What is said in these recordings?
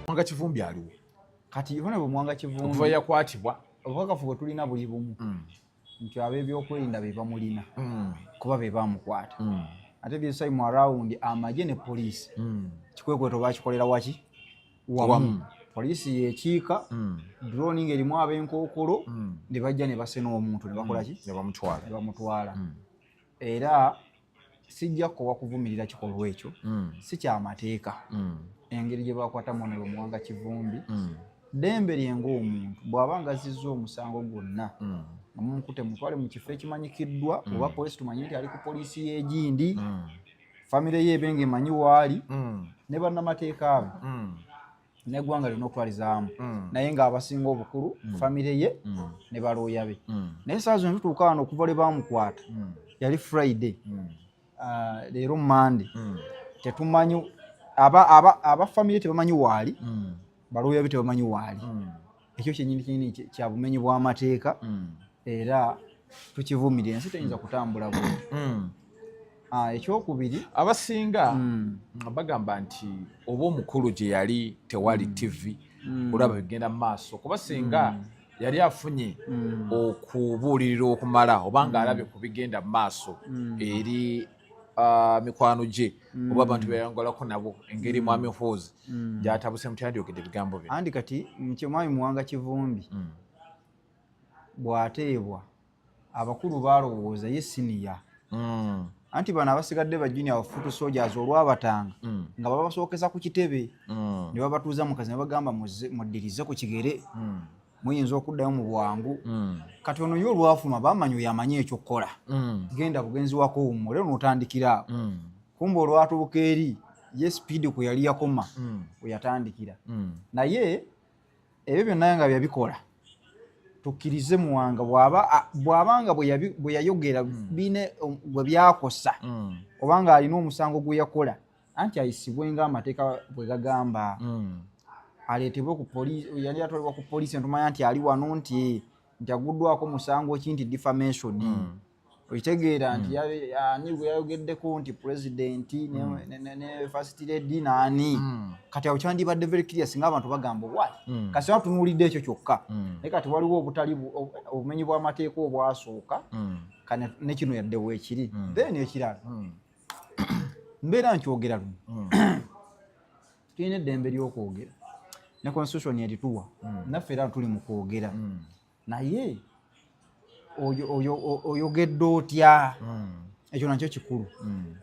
Muwanga Kivumbi aliwo. Kati Honorable Muwanga Okuva Kivumbi, yakwatibwa. Obukakafu bwe tulina buli bumu nti ab'ebyokwerinda be bamulina, kuba be bamukwata. Ate this time around amagye ne poliisi kikwekweto bakikolera waki? Wamu. Wamu. Poliisi yekiika, drone ng'erimu ab'enkookolo, ne bajja ne basena omuntu ne bakola ki? Ne bamutwala. Ne bamutwala. Era sijja kukowa kuvumirira kikolwa ekyo, si kyamateeka engeri gye bakwatamu Honorable Muwanga Kivumbi. Ddembe lye ng'omuntu, bw'aba nga azizza omusango gwonna, nga mumukute, mutwale mu kifo ekimanyikiddwa oba poliisi, tumanye nti ali ku poliisi y'egindi, famire ye ebe ng'emanyi waali, ne bannamateeka be, n'eggwanga lyonna okutwalizaamu, naye ng'abasinga obukulu famire ye ne balooya be. Naye saa zino tutuuka wano, okuva lwe bamukwata, yali Friday, leero Mande, tetumanyi, aba famire tebamanyi waali, balooya be tebamanyi waali. Ekyo kyenyini kyenyini kya bumenyi bw'amateeka, era tukivumirira. Ensi teyinza kutambula bwe. Ekyokubiri, Abasinga bagamba nti oba omukulu gye yali tewali TV olaba bigenda mu maaso, kuba singa yali afunye okubuulirira okumala oba nga alabye ku bigenda mu maaso eri mikwano gye oba abantu beyayongolako nabo, engeri mwami Muhoozi gyatabuse mutyandiyogedde ebigambo bye. Andi kati mwami Muwanga Kivumbi bw'ateebwa, abakulu balowooza ye senior. Anti bano abasigadde ba junior foot soldiers, olwabatanga nga babasookeza ku kitebe ne babatuuza mu kazi ne bagamba, "Muddirize ku kigere, muyinza okuddayo mu bwangu." Kati ono ye olwafuma, bamanyi oyo amanyi ekyokukola, genda bugenzi wako owummule n'otandikira awo. Kumba olwatuuka eri ye speed kwe yali yakoma we yatandikira. Naye ebyo byonna nga byabikola, tukkirize Muwanga bw'aba nga bwe yayogera bine bwe byakosa, oba nga alina omusango gwe yakola, anti ayisibwe ng'amateeka bwe gagamba, aleetebwe ku poliisi. Yali atwalibwa ku poliisi, ntumanya nti ali wano, nti aguddwako musango ki, nti defamation. Okitegeera nti ani gwe yayogeddeko, nti pulezidenti ne first lady naani. Kati awo kyandibadde very clear singa abantu bagamba why. Kasi batunuulidde ekyo kyokka. Naye kati waliwo obutali obumenyi bw'amateeka obwasooka, kane ne kino yadde weekiri. Then ekirala, mbeera nkyogera luno, tulina eddembe ly'okwogera ne constitution erituwa. Naffe era tuli mu kwogera, naye oyogedde otya? Ekyo nakyo kikulu.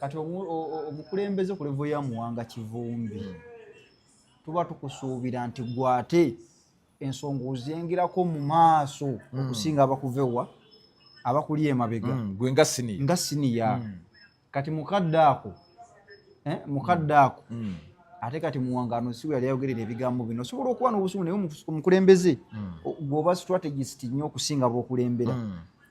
Kati omukulembeze ku level ya Muwanga Kivumbi, tuba tukusuubira nti gwate ensonga oziyingirako mu maaso okusinga abakuva ewa abakuli emabega. Gwe nga senior. Nga senior. Kati mukadde ako, mukadde ako, ate kati Muwangano si we yali ayogerera ebigambo bino. Osobola okuba n'obusungu, naye omukulembeze bw'oba strategist nnyo okusinga b'okulembera.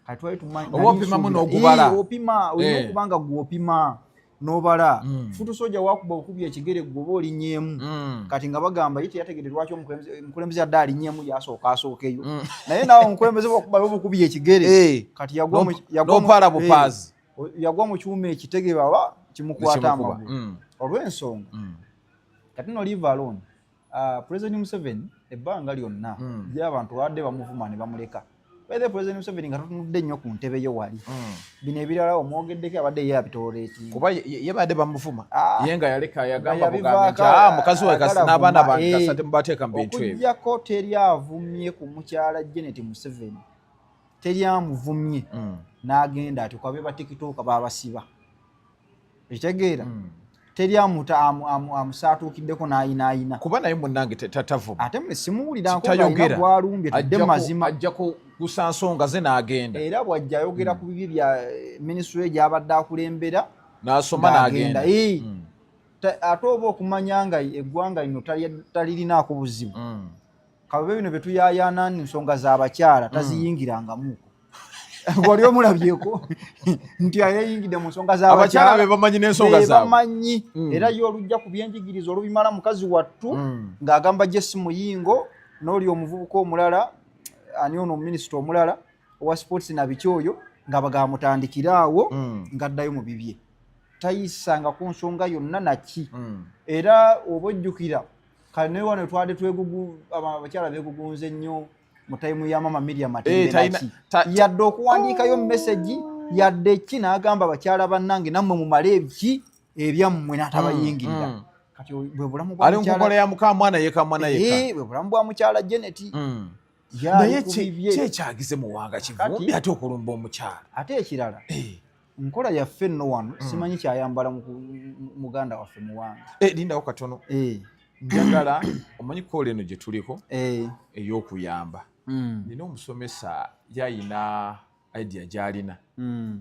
Kati twali tumanyi Oba opimamu n'ogubala. Eh, opima, olina okuba nga gwe opima n'obala. Foot soldier wakuba okubi ekigere, gwe oba olinnyeemu. Kati nga bagamba ye teyategedde lwaki omukulembeze adde alinnyemu, yasooka asookeyo. Naye naawe omukulembeze bwakubayo obukubi ekigere, kati n'opaala bupaazi. Yagwa mu kyuma ekitege, baba kimukwata Nekimukuba. amagulu olw'ensonga. Kati no leave alone President Museveni, ebbanga lyonna ye abantu babadde bamuvuma ne bamuleka. By the President Museveni nga totunudde nnyo ku ntebe ye wali, bino ebirala omwogeddeko, abadde ye abitoleratinga. Kuba ye badde bamuvuma, Ah. ye nga yaleka, yagamba Nga bugambi nti, yabivaako, "Ah, mukazi we agala n'abaana vuma, bange kasa temubateeka mu bintu ebyo." Okuggyako teri avumye ku mukyala Janet Museveni, teri amuvumye n'agenda ati kwabe ba TikTok babasiba, ekitegeera teri amuta amusaatuukiddeko n'ayinaayina. Kuba naye munnange tatavuma. Ate mwe simuwulira nko ng'alina Tayogera. gwalumbye, tudde mu mazima. Ajja kugusa nsonga ze n'agenda. Era bw'ajja ayogera ku bibi bya minisitule gy'abadde akulembera, n'asoma ng'agenda. n'agenda. Ate oba okumanya nga eggwanga lino talirinaako buzibu, kababe bino bye tuyaayaana nsonga z'abakyala taziyingirangamuko. Wali omulabyeko nti ayeyingidde mu nsonga Abakyala be bamanyi n'ensonga Be zaabwe. bamanyi. Era ye olujja ku byenjigiriza olubimala, mukazi wattu, ng'agamba Jesse Muyingo n'oli omuvubuka omulala, ani ono minisita omulala owa sports na biki oyo, nga bagamutandikira awo, ng'addayo mu bibye, tayisanga ku nsonga yonna naki. Era oba ojjukira Kale naye wano twade twegugu, abakyala begugunze nnyo mu time ya mama Miriam Matembe. Naki yadde okuwandiikayo message, yadde ki, n'agamba, "Bakyala bannange, nammwe mumale ebiki ebyammwe," n'atabayingirira. Kati bwe bulamu bwa ali mukukola ya mukamwana yeka, mwana yeka. Bwe bulamu bwa mukyala Janet. Naye kyekyagize Muwanga Kivumbi ate okulumba omukyala? Ate ekirala, nkola yaffe nno wano, simanyi kyayambala muganda waffe Muwanga. Lindawo katono. Njagala omanyi call eno gye tuliko ey'okuyamba. Nina omusomesa yayina idea gy'alina.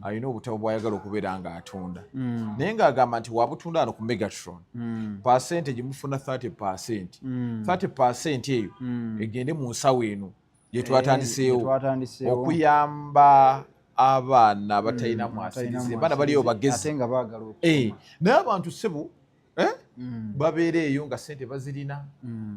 Alina obutabo bw'ayagala okubeera ng'atunda, naye ng'agamba nti wabutunda ano ku Megatron, percentage mufuna 30%. 30% eyo egende mu nsawo eno gye twatandiseewo twatandise okuyamba abaana abatalina mwasirizi, abaana baliyo bagezi ate nga baagala naye abantu sebo, eh? Babeera eyo nga sente bazirina,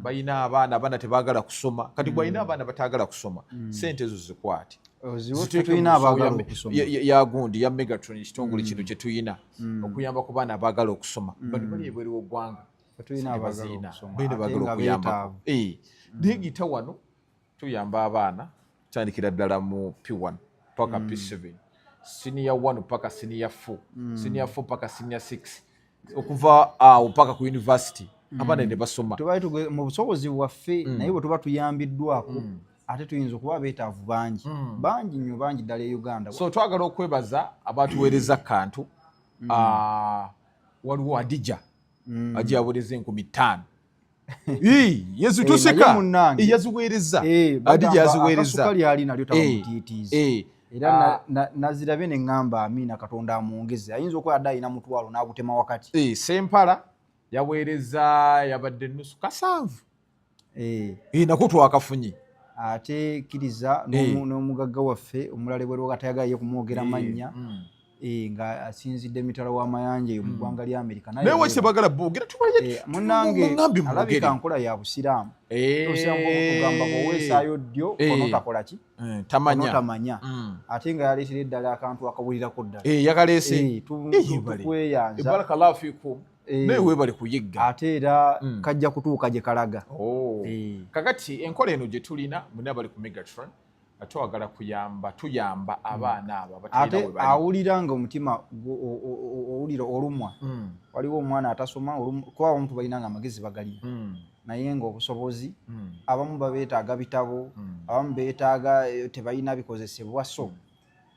balina abaana, abaana tebaagala kusoma. Kati gwalina abaana bataagala kusoma, sente ezo zikwate. Oziwe, tulina abaagala okusoma. Ya gundi ya Megatron, ekitongole kino kye tuyina okuyamba ku baana abaagala okusoma, bano bali ebweru w'oggwanga. Tulina sente abaagala bazirina, okusoma balina ate baagala nga okuyambako. beetaavu. Naye gita wano tuyamba abaana tutandikira ddala mu P1 paka P7, senior 1 paka senior 4, senior 4 paka senior 6, okuva awo paka ku university, abaana ne basoma. Tubali mu busobozi bwaffe, naye bwe tuba tuyambiddwako ate tuyinza okuba beetaavu bangi, bangi nnyo, bangi ddala e Uganda. So twagala okwebaza abatuweereza kantu. Ah, waliwo Adija ajja yaweereza 5000. Yesu, Eh, tuseka. naye munnange. Yaziweereza. Eh, Adija bagamba yaziweereza. akasukali ali nalyo taba mutiitiizi. Era nazirabye ne ŋŋamba, "Amiina, Katonda amwongeze." Ayinza okuba adde alina 500 n'agutema wakati. Sempala yaweereza, yabadde nusu kasanvu. Nako twakafunye. Ate kkiriza n'omugagga waffe omulala ebweru atayagala ye kumwogera mannya, nga asinzidde mitala w'amayanja eyo mu ggwanga lya Amerika. Naye wekibagala boogera tubaye. Munnange Muŋŋambe mwogere. alabika nkola ya busiraamu. Obusiraamu bwobutugamba bw'oweesaayo ddyo, onotakola ki? Tamanya. Onotamanya. Ate nga yaleetera eddala akantu akawulirako ddala. Yakaleese. Yebale. Tukweyanza. Barakallahu fikum. Naye weebale kuyigga. Ate era kajja kutuuka gye kalaga. Oh. Kakati enkola eno gye tulina muna bali ku Megatron, twagala kuyamba, tuyamba abaana abo abatalina Ate we bali. awulira nga omutima owulira olumwa. Waliwo omwana atasoma, kuba abamu tubalina nga amagezi bagalina, naye nga obusobozi, abamu babeetaaga bitabo, abamu beetaaga, tebalina bikozesebwa. So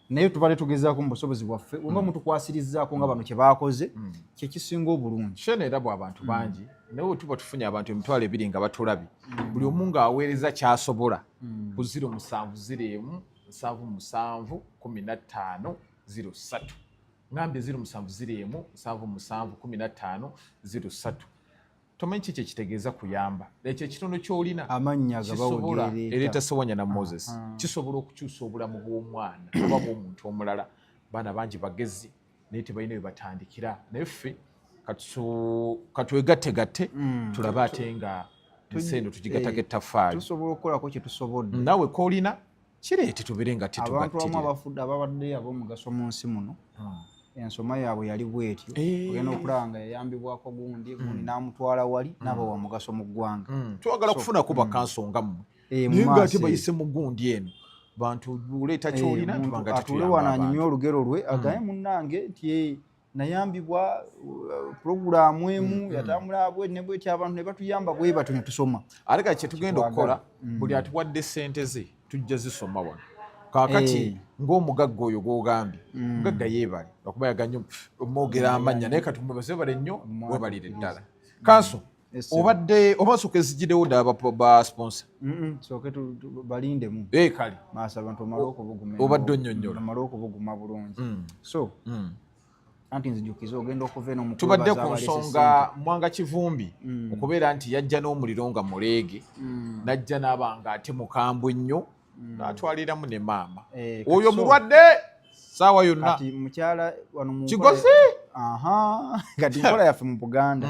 naye tubale tugezaako mu busobozi bwaffe, bwemba mutukwasirizaako nga bano kye baakoze, kyekisinga obulungi. Shena era bwe abantu bangi, naye bwe tuba tufunye abantu 20,000 nga batulabye, buli omu ng'aweereza kyasobola ku 0701 77 15 03, ngambye 0701 77 15 03. Tomanyi ki kyekitegeeza kuyamba ekyo ekitono ky'olina. Amannya Kisobola gabawo. Ereeta Sewanyana Moses, kisobola okukyusa obulamu bw'omwana oba bw'omuntu omulala. Baana bangi bagezi naye tebalina we batandikira, naye ffe katwegattegatte tulabe ate nga ensi eno tugigattako ettaffaali. Tusobola okukolako kye tusobodde. Naawe koolina kireete tubeere nga Abantu abamu tetugattirira. abafudde, ababadde ab'omugaso mu nsi muno, ensoma yaabwe yali bwetyo. Ogenda okulaba nga yayambibwako gundi gundi n'amutwala wali, n'aba wa mugaso mu ggwanga. Twagala kufunako bakansonga mmwe, Mu naye nga ate maaso eyo. bayise mu gundi eno, bantu oleeta kyolina, Omuntu tubanga atuule tetuyamba wano anyumye abantu. olugero lwe, agambe, "Munnange," nti, "nayambibwa puroguraamu emu yatambula bwe ne bweti, abantu ne batuyamba bwe batyo ne tusoma." Ate kati kyetugenda Kitwagala. okukola, buli atuwadde sente ze tujja zisoma wano kaakati. Ng'omugagga oyo gw'ogambye, mugagga yeebale, lwakuba yaganye omwogera amannya, naye kati mwebaze, webale nnyo, webalire ddala kanso. Yes, Obadde oba nsooka ezigirewo ddala ba sponsor? Sooke balindemu. Kale. Maaso abantu omale okubuguma. Obadde onnyonnyola. Omale okubuguma bulungi. So anti nzijukiza ogenda okuva eno mu Tubadde kwebaza ku abaleese. nsonga Mwanga Kivumbi okubeera nti yajja n'omuliro nga muleege, najja n'aba nga ate mukambwe nnyo, n'atwaliramu ne maama oyo mulwadde saawa yonna. Kati mukyala wano mu Kigozi! Aha, kati nkola yaffe mu Buganda,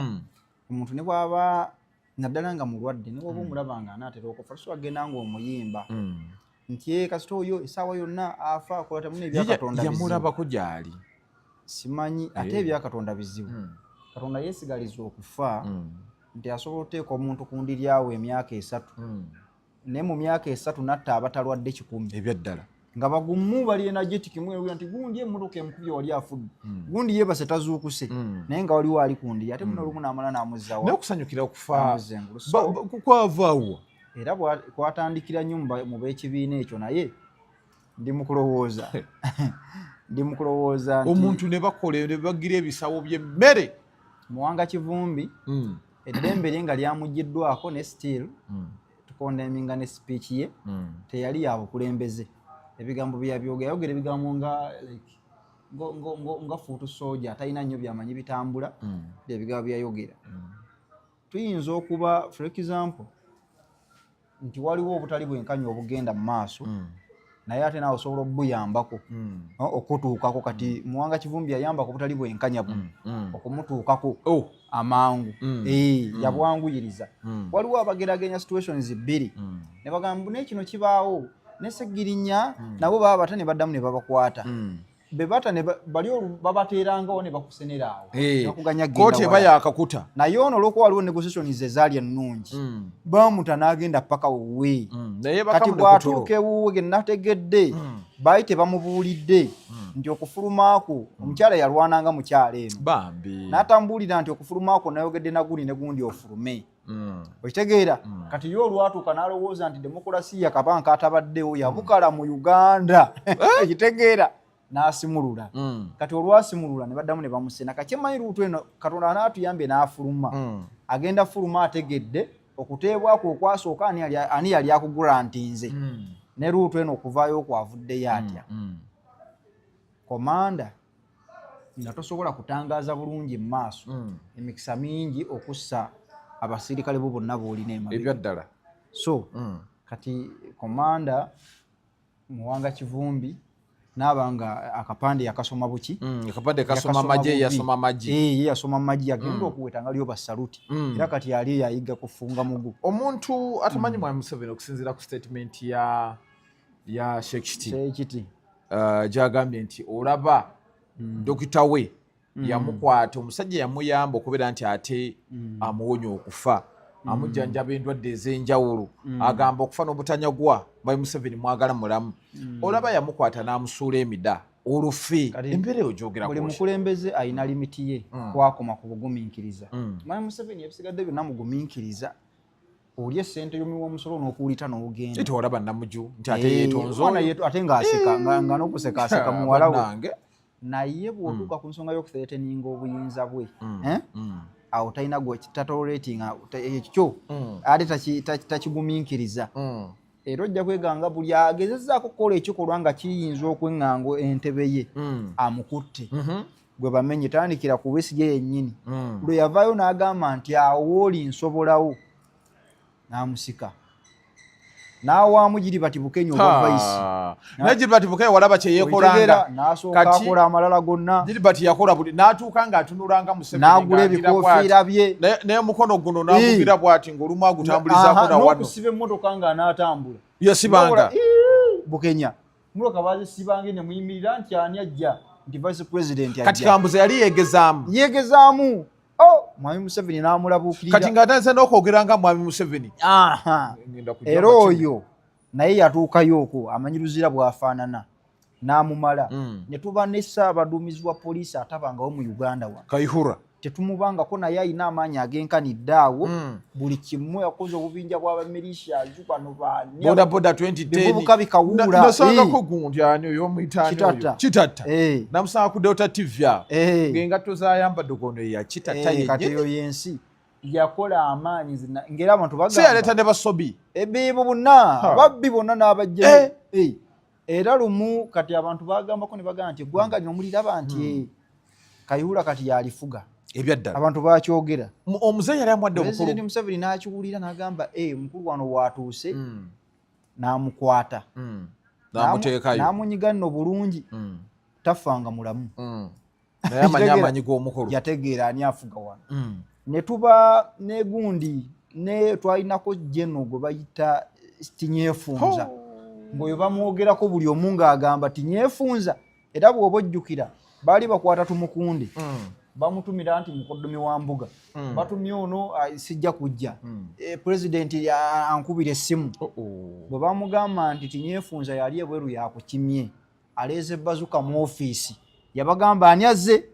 omuntu ne bwaba naddala nga mulwadde, ne bwaba omulaba nga anaatera okufa, tosobola kugenda ng'omuyimba nti, "Kasita oyo essaawa yonna afa," akola tamuna. Ebyakatonda bizibu. Yamulabako gy'ali. Simanyi ate. Ebyakatonda bizibu. Katonda yeesigaliza okufa. Nti asobola oteeka omuntu ku ndiri awo emyaka 3, naye mu myaka 3 natta abatalwadde 1,000. Ebyaddala. Nga bagumu, bali energetic, mwe nti gundi emmotoka emukubye wali afudde, gundi yeebase tazuukuse, naye nga waliwo ali ku ndiri, ate muno olumu n'amala n'amuzzawa. Naye okusanyukira okufa N'amuzza engulu. So, kwavaawa? Era kwatandikira nnyo mu b'ekibiina ekyo, naye ndi mu kulowooza nti Omuntu ne bakola ne bagira ebisawo by'emmere. Muwanga Kivumbi, eddembe lye nga lyamugiddwako, ne still tucondemninga ne speech ye, teyali ya bukulembeze. Ebigambo bye yayogera, ebigambo nga like nga foot soldier atalina nnyo byamanyi bitambula. Ebigambo byeyayogera, tuyinza okuba, for example, nti waliwo obutali bwenkanya obugenda mu maaso, naye ate naawe osobola obuyambako okutuukako. Kati Muwanga Kivumbi yayambako obutali bwenkanya buno okumutuukako Oh. amangu. Yabwanguyiriza. Waliwo abageraganya situations bbiri ne bagamba, naye kino kibaawo ne Segirinya, nabo baba bata ne baddamu ne babakwata. Be bata ne bali babateerangawo ne bakusenera awo. Eh, Bakuganya genda kooti eba wala. yakakuta. Naye ono olwokuba waliwo negotiations ezaali ennungi, bamuta n'agenda paka wuwe. Naye Kati bakamu ne kutolo. bw'atuuka ewuwe, ge nategedde, baali tebamubuulidde nti okufulumaako omukyala yalwananga mukyala eno, Bambi. n'atambuulira nti okufulumaako nayogedde na gundi ne gundi ofulume. Okitegeera? Kati ye olwatuuka n'alowooza nti demokulasiya kabanka atabaddewo yabukala mu Uganda, okitegeera, n'asimulula. Kati olwasimulula ne baddamu ne bamusena. Kakyemanyi luutu eno Katonda anaatuyambye n'afuluma, agenda fuluma ategedde okuteebwako okwasooka ani yali akugurantinze, ne luutu eno okuvaayo okwavuddeyo atya. Commander nga tosobola kutangaaza bulungi mu maaso, emikisa mingi okussa abasirikale bo bonna boolina emabega. Ebyaddala. So kati Commander Muwanga Kivumbi naaba nga akapande yakasoma buki? Akapande kasoma Yakasoma magye. bubi. Yasoma magye. Eh, ye yasoma magye, yagenda okuweta nga lyoba saluti. Era kati yali yayiga kufunga mugu. Omuntu atamanyi Mwami Museveni, okusinziira ku statement ya Sheikh Kiti, Kyekiti. Gyagambye nti olaba dokita we yamukwata, omusajja yamuyamba okubeera nti ate amuwonya okufa, amujjanjaba endwadde ez'enjawulo, agamba okufa n'obutanyagwa, Mwami Museveni mwagala mulamu. Olaba yamukwata n'amusuula emida olufi. Kati Embeera eyo buli gyogerako ki? Mukulembeze alina limit ye kwakoma ku bugumiikiriza. Mwami Museveni ebisigadde byonna mugumiikiriza, oli esente yomiwa omusolo n'okuwulita n'ogenda. Ate olaba Namuju nti ate Eh, yeetonze. Omwana Oyo. ate ng'aseka, nga n'okuseka aseka muwala we. Bannange. Naye bw'otuuka ku nsonga y'okuthreateninga obuyinza bwe, eh? Awo talina gwe tatoleratinga ekyo, ate takigumiikiriza. Era ojja kweganga buli agezezzaako okukola ekikolwa nga kiyinza okweŋŋanga entebe ye, amukutte. Gwe bamenye, tandikira ku Besigye yennyini. Lwe yavaayo n'agamba nti awo wooli nsobolawo, n'amusika n'awaamu Gilbert Bukenya obwa vice. Naye Gilbert Bukenya walaba kyeyekolanga. Okitegeera? N'asooka Kati akola amalala gonna. Gilbert yakola buli n'atuuka ng'atunulanga Museveni, n'agula ng'agira ebikofiira bw'ati. Bye. Naye omukono guno n'agugira bw'ati ng'olumu agutambulizaako na wano. N'okusiba emmotoka ng'anaatambula. Yasibanga. Wabula, ii, Bukenya muloka bazisibanga ne muyimirira nti ani ajja, nti vice president Kati ajja. Kambuze yali yeegezaamu. Yeegezaamu. Oh, Mwami Museveni n'amulabuukirira. Kati ng'atandise n'okwogera nga Mwami Museveni. Aha. Ngenda kujja Era nga kino. oyo naye yatuukayo okwo amanyi Luzira bw'afaanana n'amumala. Ne tuba ne ssaabaduumizi wa poliisi atabangawo mu Uganda wano. Kayihura. Tetumubangako, naye alina amaanyi agenkanidde awo. Buli kimu yakoze obubinja bw'abamilishias bano baani? Boda boda 2010. Bivubuka bikawuula. Nasangako gundi, ani oyo omuyita ani oyo? Kitatta. Kitatta. Namusanga ku Delta TV awo, ng'engatto zayambadde gono ya Kitatta. Kati Yennyini. eyo yensi yakola amaanyi ng'era abantu Si bagamba yaleeta ne basobi. Ebiibo bonna Ha. babbi bonna n'abajjayo. Era lumu kati abantu bagambako ne bagamba nti eggwanga lino muliraba nti Kayihura kati yalifuga. Ebyaddala. Abantu bakyogera. Omuzeeyi yali amuwadde Pulezidenti obukulu. Museveni n'akiwulira n'agamba, "Eh, mukulu wano waatuuse." N'amukwata. N'amuteekayo. N'amunyiga nno bulungi. Tafanga mulamu. Naye amanyi Kitegeera? amaanyi g'omukolo. Yategeera ani afuga wano. Ne tuba negundi ne twalinako jeno gwe bayita Tinyefunza, ng'oyo bamwogerako buli omu ng'agamba Tinyefunza. Era bw'oba ojjukira baali bakwata Tumukunde. Bamutumira nti mukoddomi wa mbuga, batumye ono, sijja kujja. Pulezidenti ankubira essimu. Oh, oh. Bwe bamugamba nti Tinyefunza yali ebweru yakukimye, aleeze bazuka mu ofiisi, yabagamba, "Ani azze?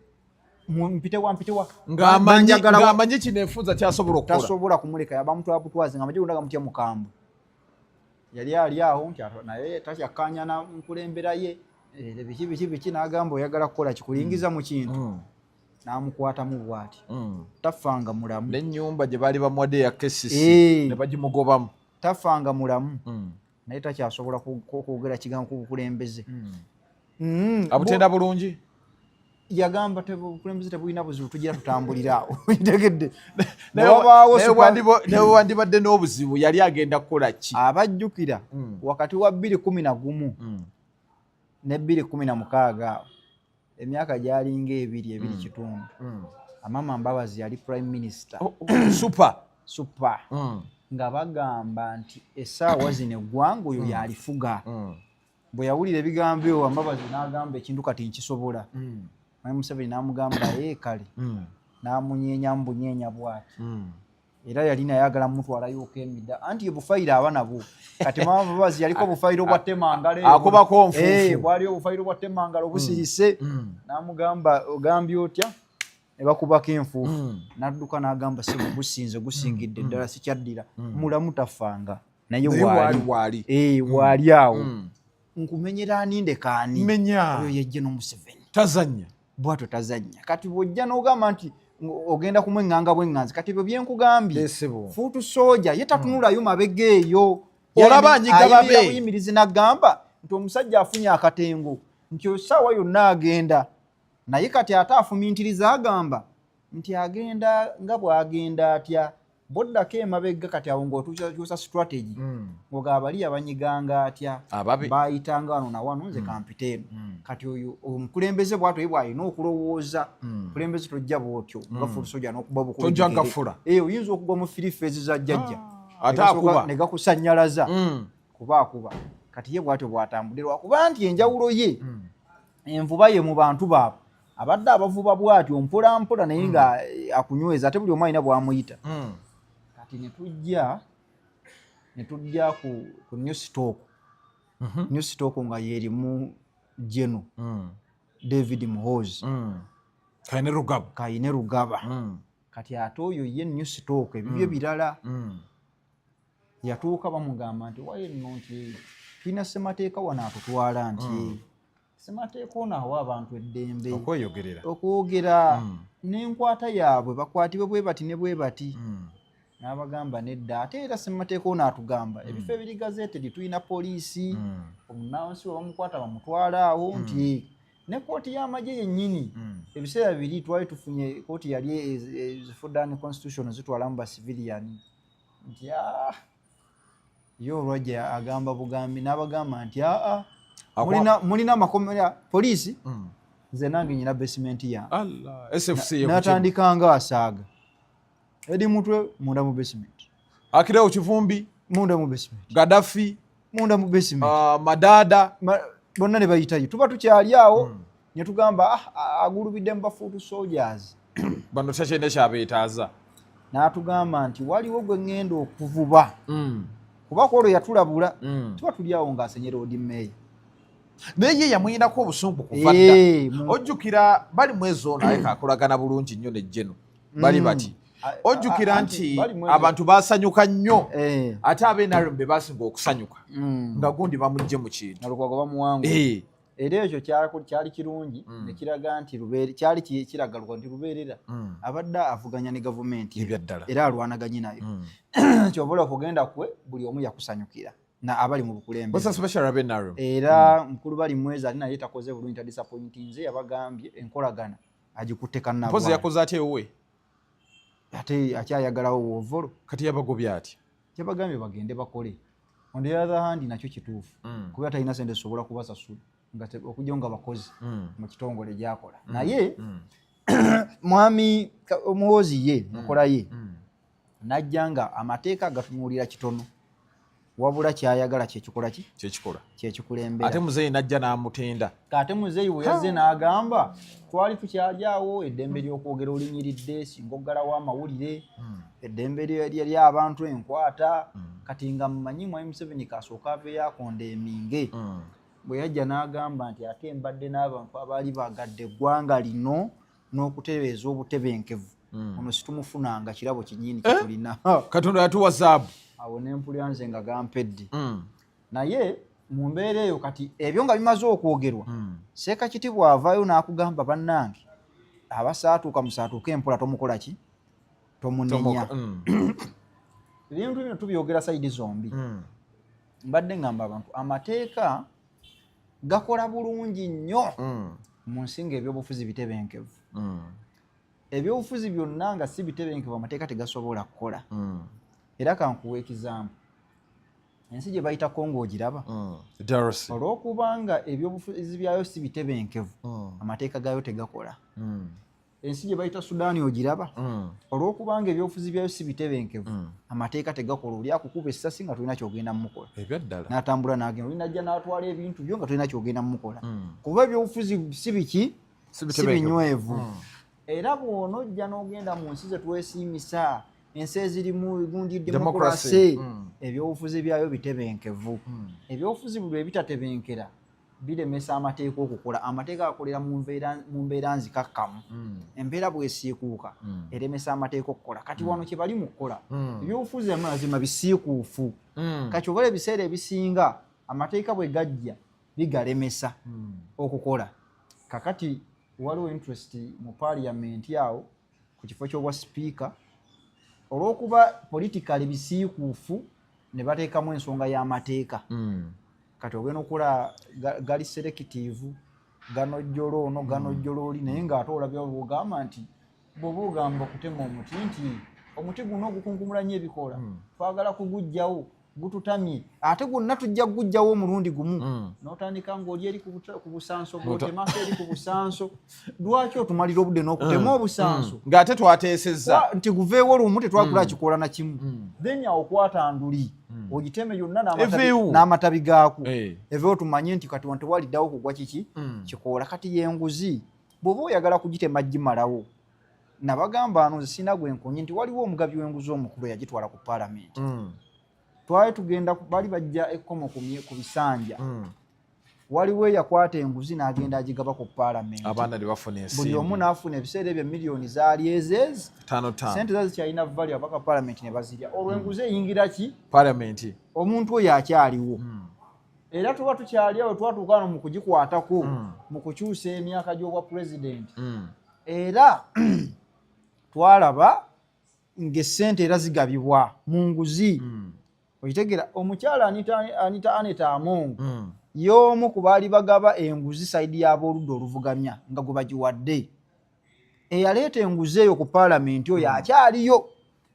Mpitewa, mpitewa." Ng'amanyi Kineefunza kyasobola okukola. Tasobola kumuleka, yabamutwala butwazi nga amagye gonna gamutya mukambwe. Yali ali awo nti naye takyakkaanya na nkulembera ye, biki biki biki, n'agamba, "Oyagala kukola kikulingiza mu kintu." N'amukwatamu bw'ati. Tafanga mulamu. N'ennyumba gye baali bamuwadde ya KCC ne bagimugobamu. Tafanga mulamu, naye takyasobola kwogera kigambo ku bukulembeze. Abutenda bulungi. Yagamba obukulembeze tebulina buzibu, tugira tutambulira awo, tegedde. Naye wandibadde n'obuzibu, yali agenda kukola ki? Abajjukira wakati wa 2011 ne 2016 awo, emyaka gyalinga ebiri, ebiri kitundu, Amama Mbabazi yali prime minister. Oh, super. Super. Nga bagamba nti essaawa zino eggwanga oyo yalifuga. Bwe yawulira ebigambo ebyo Mbabazi n'agamba, "Ekintu kati nkisobola." Mwami Museveni n'amugamba, "Ee kale." N'amunyeenya mbunyeenya bw'ati. Era yali naye agala mutwalayooko emida, anti obufayiro aba nabwo. Kati Mama Mbabazi yaliko obufayiro bwa temangalo eyo. Akubako nfuufu. Bwaliyo obufayiro bwa temangalo obusirise. N'amugamba, "Ogambye otya?" Ne bakubako enfuufu. N'adduka n'agamba, "Sebo, gusinze, gusingidde ddala, sikyaddira." Mulamu, tafanga, naye Naye waali. waali waali. Waali awo. Nkumenyera ani, ndeka ani? Menya. Oyo yejje n'Omuseveni. Tazannya. Bwatyo tazannya. Kati bw'ojja n'ogamba nti ogenda kumweŋŋanga bweŋŋanzi, kati ebyo byenkugambye. Esebo. Foot soldier ye tatunulayo mabega eyo. Olaba anyiga Ayimirira babe. buyimirizi n'agamba nti omusajja afunye akatengo, nti essaawa yonna agenda, naye kati ate afumintiriza, agamba nti agenda nga bw'agenda atya boddako emabega. Kati awo ng'otukyusa strategy, ng'ogaba bali abanyiganga atya. Ababi. Bayitanga wano na wano, nze kampite eno. Kati oyo omukulembeze bw'atyo ye bw'alina okulowooza. Omukulembeze tojja bw'otyo nga foot soldier n'okuba bukubi Tojja bigere. gafula. Oyinza okugwa mu three phase za jjajja. Ate Ne gasooka akuba. ne gakusanyalaza. Kuba akuba. Kati ye bw'atyo bw'atambudde, lwakuba nti enjawulo ye, envuba ye mu bantu baabwe, abadde abavuba bw'atyo mpola mpola, naye nga akunyweza, ate buli omu alina bw'amuyita. Kati ne tujja ku new stock. New stock nga yerimu Geno David Muhoozi. Kaine Rugaba. Kaine Rugaba. Kati ate oyo ye new stock ebibyo birala. Yatuuka bamugamba nti waye nno nti tulina ssemateeka wano atutwala, nti ssemateeka ono awa abantu eddembe okweyogerera. Okwogera n'enkwata yaabwe, bakwatibwe bwe bati ne bwe bati. N'abagamba nedda, ate era ssemateeka ono atugamba ebifo ebiri gazetted, tulina poliisi, omunansi we bamukwata bamutwala awo, nti ne kooti y'amagye yennyini. Ebiseera biri twali tufunye kooti yali ezifudani constitution zitwalamu ba civilian, nti ye olwajja agamba bugambi n'abagamba nti aa, mulina amakomera, poliisi, nze nange nyina basement yange. Allah, SFC ye. N'atandika nga asaaga eri mutwe munda mu basement. Akirewo Kivumbi. Munda mu basement. Gaddafi. Munda mu basement. Madada. Bonna ne bayitayo, tuba tukyali awo ne tugamba, "Ah, agulubidde mu ba foot soldiers." Bano takyenda kyabeetaaza. N'atugamba nti waliwo gwe ŋŋenda okuvuba, kuba kwolwo yatulabula. Tuba tuli awo ng'asenyera Lord Mayor. Naye ye yamuyinako obusungu kuva dda. Eh. Ojjukira bali mwezi ono, aye kakolagana bulungi nnyo ne Geno bali bati. Ojjukira nti bali mwezi- abantu basanyuka nnyo, ate ab'NRM be basinga okusanyuka nga gundi bamugje mu kintu. Nga Lukwago bamuwangula. Era ekyo kyali kirungi, nekiraga nti kyali kiraga Lukwago nti lubeerera abadde avuganya ne gavumenti. Ebyaddala. Era alwanaganye nayo. Kyova olaba kugenda kwe buli omu yakusanyukira na abali mu bukulembeze. Bosa special ab'NRM. Era mukulu bali mwezi ali naye takoze bulungi, tadisappointinze, yabagambye enkolagana agikutte Mpozi kannabwana. Yakoze atya ewuwe? Ate akyayagalawo woovolo. Kati yabagobye atya? Yabagambye bagende bakole. On the other hand, nakyo kituufu, kuba talina sente zisobola kubasasula nga okujjawo nga bakozi mu kitongole gyakola. Naye mwami Omuhoozi ye nkola ye najja nga amateeka gatunuulira kitono. Wabula kyayagala kyekikola ki? Kyekikola. Kyekikulembera. Ate muzeeyi najja n'amutenda. Ate muzeeyi we yazze n'agamba, twali tukyali awo, eddembe ly'okwogera olinyiridde, singa oggalawo amawulire, eddembe ly'abantu enkwata. Kati nga mmanyi mwami Museveni kasooka aveeyo akonda eminge. Bwe yajja n'agamba nti ate mbadde n'abantu abaali bagadde eggwanga lino n'okutereeza obutebenkevu, ono situmufunanga, kirabo kinyini kyetulina. Katonda yatuwa zaabu. Awo nempulira nze nga gampedde. Naye mu mbeera eyo, kati ebyo nga bimaze okwogerwa, Seeka Kitibwa avaayo n'akugamba, bannange abasaatuuka musaatuuka empola, tomukola ki, tomunenya. Ebintu bino tubyogera side zombi. Mbadde ngamba abantu, amateeka gakola bulungi nnyo mu nsi nga ebyobufuzi bitebenkevu. Ebyobufuzi byonna nga si bitebenkevu, amateeka tegasobola kukola. Era kankuwa example, ensi gye bayita Kongo ogiraba? DRC. Olw'okubanga ebyobufuzi byayo si bitebenkevu, amateeka gaayo tegakola. Ensi gye bayita Sudaani ogiraba? Olw'okubanga ebyobufuzi byayo si bitebenkevu, amateeka tegakola. Oli akukuba essasi nga tolina kyogenda mumukola. Ebyaddala. N'atambula n'agenda, oli najja n'atwala ebintu byo nga tolina kyogenda mumukola, kuba ebyobufuzi si biki? Si Si bitebenkevu. binywevu. Era bw'onojja n'ogenda mu nsi ze twesiimisa, ensi ezirimu gundi Democracy. democracy, ebyobufuzi byayo bitebenkevu. Ebyobufuzi buli ebitatebenkera biremesa amateeka okukola. Amateeka gakolera mu mbeera nzikakkamu. Embeera bwesiikuuka, eremesa amateeka okukola. Kati wano kye bali mu kukola, ebyobufuzi amazima bisiikuufu. Kati obala ebiseera ebisinga amateeka bwe gajja bigalemesa okukola. Kakati waliwo interest mu parliament awo ku kifo ky'obwa sipiika, olw'okuba politically bisiikuufu, ne bateekamu ensonga y'amateeka. Kati ogenda okola gali selective, ganojjola ono, ganojjola oli, naye ng'ate olabya bwogamba nti bw'oba ogamba okutema omuti nti omuti guno gukunkumula nnyo ebikoola, twagala kuguggyawo, gututamye, ate gwonna tujja kuguggyawo omulundi gumu, n'otandika ng'oli eri ku busanso, bw'otemako eri ku busanso, lwaki otumalira obudde n'okutema obusanso? Ng'ate twateesezza nti guveewo lumu, tetwagula kikoola na kimu. Then awo okwata nduli ogiteme yonna Eveewo. n'amatabi gaako, eveewo, tumanye nti kati wano tewaliddawo kugwa kiki? Kikoola. Kati yenguzi bw'oba oyagala kugitema gimalawo. Nabagamba ano, nze sina gwe nkonye, nti waliwo omugabi w'enguzi omukulu eyagitwala ku paalamenti. Twali tugenda baali bajja ekkomo ku bisanja. Waliwo eyakwata enguzi n'agenda agigaba ku paalamenti. Abaana ne bafuna Buli omu ensimbi. n'afuna. Ebiseera ebyo miliyoni zaali ezeezi Tano tano. Sente za zikyalina value, abaka paalamenti ne bazirya. Olwo enguzi eyingira ki? Paalamenti. Omuntu oyo akyaliwo. Era tuba tukyali awo, twatuuka wano mu kugikwatako, mu kukyusa emyaka gy'obwa pulezidenti, era twalaba ng'essente era zigabibwa mu nguzi. Okitegeera, omukyala Anita Aneta Among y'omu ku baali bagaba enguzi side y'abooludda oluvugamya nga gwe bagiwadde. Eyaleeta enguzi eyo ku paalamenti oyo akyaliyo.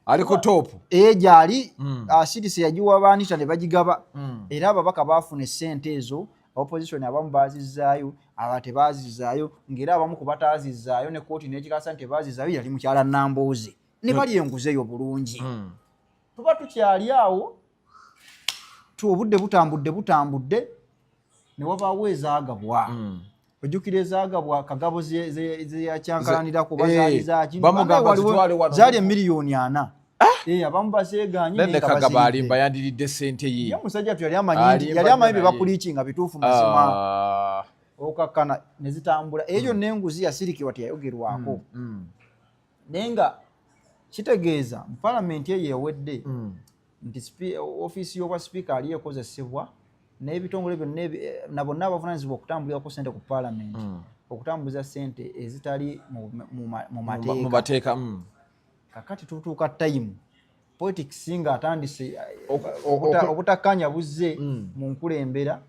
Ali ku top. Ee, gyali. Asirise yagiwa baanita ne bagigaba. Era ababaka baafuna essente ezo, opposition abamu baazizaayo, aba tebaazizaayo, ng'era abamu ku bataazizaayo ne kooti n'ekikasa nti tebaazizaayo yali mukyala Nambooze, ne bali enguzi eyo bulungi. Tuba tukyali awo, obudde butambudde butambudde, ne wabaawo ezaagabwa. Ojjukira ezaagabwa Kagabo zeyakyankalanirako oba zaali zaki? Bamugamba zitwale wano. Zaali emiliyoni 40. Abamu bazeeganye, naye naye nga Kagabo baziridde. alimba, yandiridde sente ye. Ye musajja tu yali amanyi nti Alimba yali amanyi bye naye. bakuliiki nga bituufu mazima. Okakkana ne zitambula. Eyo yonna enguzi yasirikirwa, teyayogerwako. Naye nga kitegeeza mu palamenti eyo ewedde nti ofiisi y'obwa sipiika ali ekozesebwa n'ebitongole byonna na bonna abavunanyizibwa okutambulirako sente ku palamenti, okutambuza sente ezitali mu mu mateeka. mateeka. Kakati tutuuka time politics nga atandise obutakkaanya buzze mu nkulembera.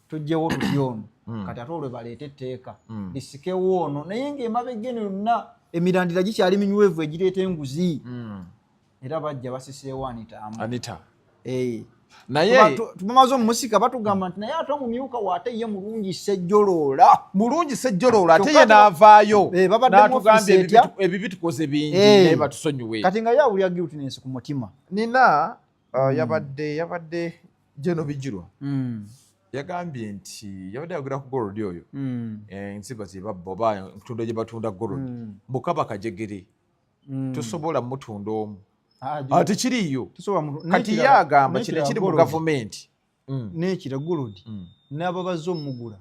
Tujjewo tutya ono? Kati ate olwo baleete etteeka lisikewo ono, naye ng'emabega eno yonna emirandira gikyali minywevu egireeta enguzi. Era bajja basiseewo Anita Among. Anita. Eh. Naye Tubamaze omumusika, batugamba nti naye ate omumyuka we ate ye mulungi Sejjoloola. Mulungi Sejjoloola, ate Kyokka ye n'avaayo babadde mu n'atugamba ofiisi etya? Ebibi tukoze bingi, naye batusonyiwe. Kati nga ye awulira guiltiness ku mutima. Nina yabadde General Bigirwa yagambye nti yabadde ayogera ku gold oyo, ensiba zebabba oba ntunda gye batunda gold, mukaba kajegere, tosobola mutunda omu. Ah, tekiriiyo. Kati ye agamba kino ekiri mu gavumenti. N'ekira gold, n'ababazze omugula,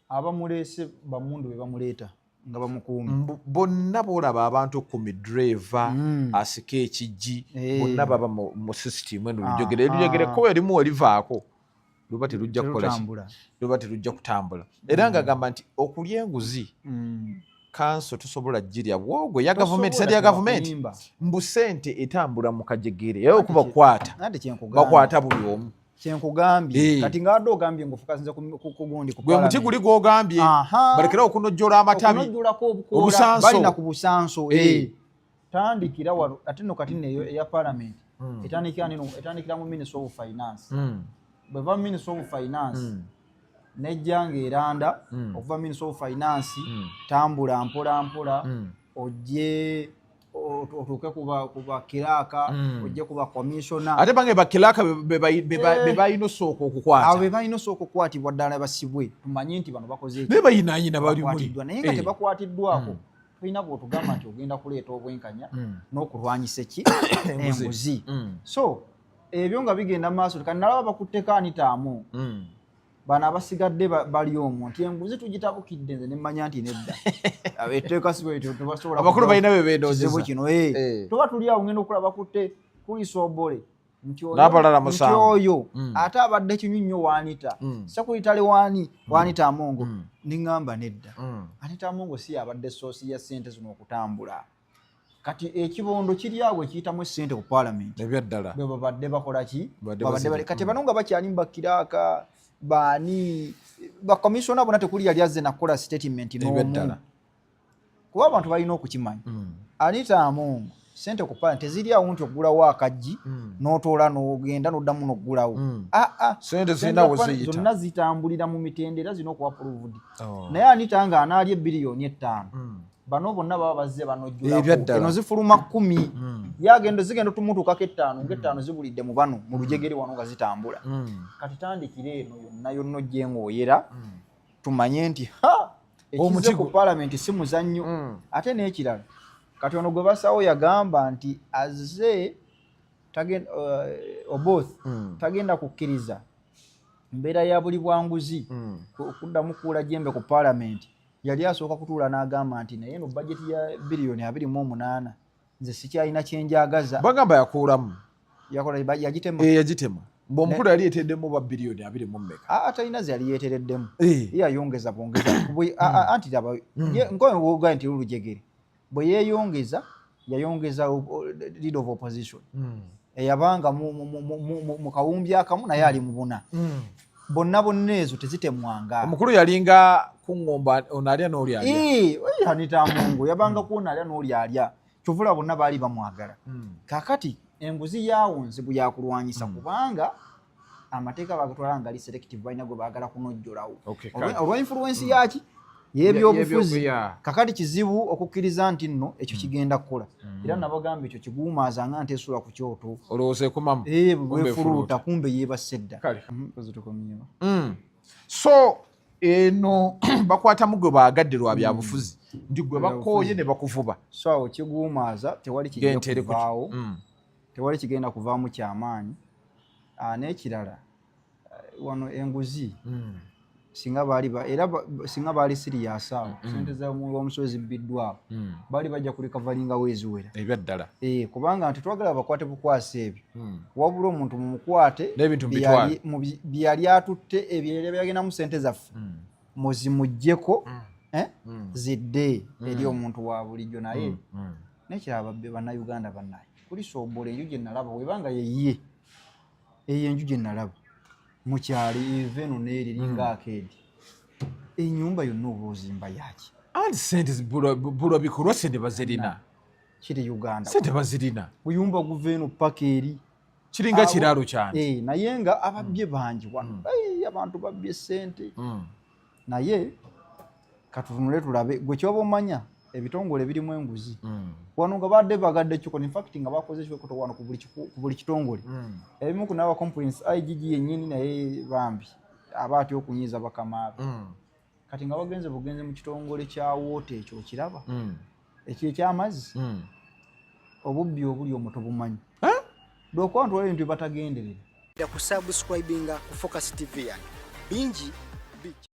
abamuleese bamundu be bamuleeta nga bamukuuma. Bonna boolaba abantu 10, driver, asika ekijji, bonna baba mu system eno. Lujegere, lujegere ko erimu erivaako luba terujja kukola ki? Luba terujja kutambula. Era ng'agamba nti okulya enguzi, kanso tosobola girya bwogwe ya gavumenti, sente ya gavumenti, mbu sente etambula mu kajegere, era okuba kwata bakwata buli omu. Kyenkugambye kati nga wadde ogambye nga ofocusinze ku gundi. Gwe muti guli gwogambye balekerawo okunojjola amatabi. Obusanso balina ku busanso. Tandikira wano ate no kati neyo eya parliament etandikira nino, etandikira mu Ministry of Finance. Bweva Ministry of Finance, nejja ng'eranda okuva Ministry of Finance, tambula mpola mpola, ojje otuuke kuba clerk, ojje kuba commissioner. Ate bange ba clerk be balina osooka okukwata. Abo be balina osooka okukwatibwa ddala, basibwe, tumanye nti bano bakoze. Naye bayinaayina bali muli. Naye nga tebakwatiddwako, tolina bwotugamba nti ogenda kuleeta obwenkanya n'okulwanyisa eki enguzi. So ebyo nga bigenda maaso, kati nalaba bakutteko Anita Among, bano abasigadde bali omwo nti enguzi tugitabukidde. Nze nemmanya nti nedda, etteeka si bwetyo, tebasobola. Abakulu balina bye bendoozeza. Kino tuba tuli awo, ngenda okulaba bakutte Chris Obore nti oyo ate abadde kinywi nnyo waanita secretary waani waanita Amongo. Niŋŋamba nedda, Anita Amongo si abadde source ya ssente zino okutambula. Kati ekibondo kiri awo ekiyitamu essente ku paalamenti. Ebyaddala. Bwe babadde bakola ki? Kati bano nga bakyali mu ba clerk, baani, bakomisona bonna, tekuli yali azze nakukola statement n'omu, kuba abantu balina okukimanya. Anita Among, sente ku paalamenti teziri awo nti oggulawo akaggi n'otoola n'ogenda n'oddamu n'oggulawo. Aa, zonna zitambulira mu mitendera, zina okuba approved. Naye Anita nga anaalya 5 biliyoni, bano bonna baba bazze banojjulako. Eno zifuluma 10, yagenda zigenda tumutuukako 5, nga 5 zibulidde mu bano mu lujegere wano nga zitambula. Kati tandikira eno yonna yonna ojje ng'oyera, tumanye nti ha ekize ku paalamenti si muzannyo. Ate n'ekirala, kati ono gwe basawo yagamba nti azze Oboth tagenda kukkiriza mbeera ya buli bwanguzi kuddamu kuula jembe ku paalamenti. Yali asooka kutuula n'agamba nti naye no bajeti ya 28 biliyoni nze sikyalina kyenjagaza. Bagamba yakuulamu. Yakola yagitema. Eh, yagitema mbu omukulu yali yeteddemu ba 20 biliyoni mmeka. Aa, talina ze yali yeetereddemu. Ye yayongeza bwongeza. Anti laba, nkoye nti lulujegere bwe yeeyongeza, yayongeza leader of opposition eyabanga mu kawumbi akamu, naye ali mu buna. Bonna bonna ezo tezitemwanga. Omukulu yalinga kuŋŋomba ono alya n'oli alya. Anita Amongo yabanga kuona alya n'oli alya, kyovula bonna baali bamwagala. Kakati enguzi yaawo nzibu yakulwanyisa, kubanga amateeka bagatwala nga ali selective, balina gwe baagala kunojjolawo olwa influence yaki y'ebyobufuzi. Kakati kizibu okukkiriza nti nno ekyo kigenda kukola. Era nabagamba ekyo kiguumaaza nga nte esula ku kyoto. Olowooza ekumamu. Bwefuluuta kumbe yeebase dda. So eno bakwatamu gwe baagadde lwa byabufuzi, nti gwe bakooye ne bakuvuba. So awo kiguumaaza, tewali kijja kuvaawo, tewali kigenda kuvaamu kyamaanyi. N'ekirala, wano enguzi singa baali era singa baali serious awo, sente z'omusolo zibbiddwawo, baali bajja kurecoveringawo eziwera. Ebyaddala. Kubanga nti twagala bakwate bukwasi ebyo, wabula omuntu mumukwate byeyali atutte, ebyeyali byagendamu sente zaffe, muzimuggyeko, zidde eri omuntu wa bulijjo. Naye nekiraba babbe bannayuganda bannaye kuli sobola enju gye nalaba, webanga yeyiye eyo enju gye nalaba mukyalo, eva eno neeri eringa akeedi, enyumba yonna oba ozimba yaki? Anti sente bulwa bikolwa, sente bazirina. Kiri Uganda. Sente bazirina. Buyumba guva eno paka eri. Kiringa kiraalo kyange. Naye nga ababbye bangi wano, abantu babbye sente. Naye katutunule tulabe gwe kyoba omanya. Ebitongole birimu enguzi. Wano nga badde bagadde kikola, infact nga bakoze ekikoto wano ku buli kitongole. Ebimu ku nawa complaints, IGG yennyini naye bambi aba atya okunyiiza bakama be. Kati nga bagenze bugenze mu kitongole kya water, ekyo okiraba, ekyo ekyamazzi, obubbi obuli omwo tobumanyi, lwokuba nti waliwo ebintu bye batagenderera. Kusubscribinga ku Focus TV yange, bingi bijja.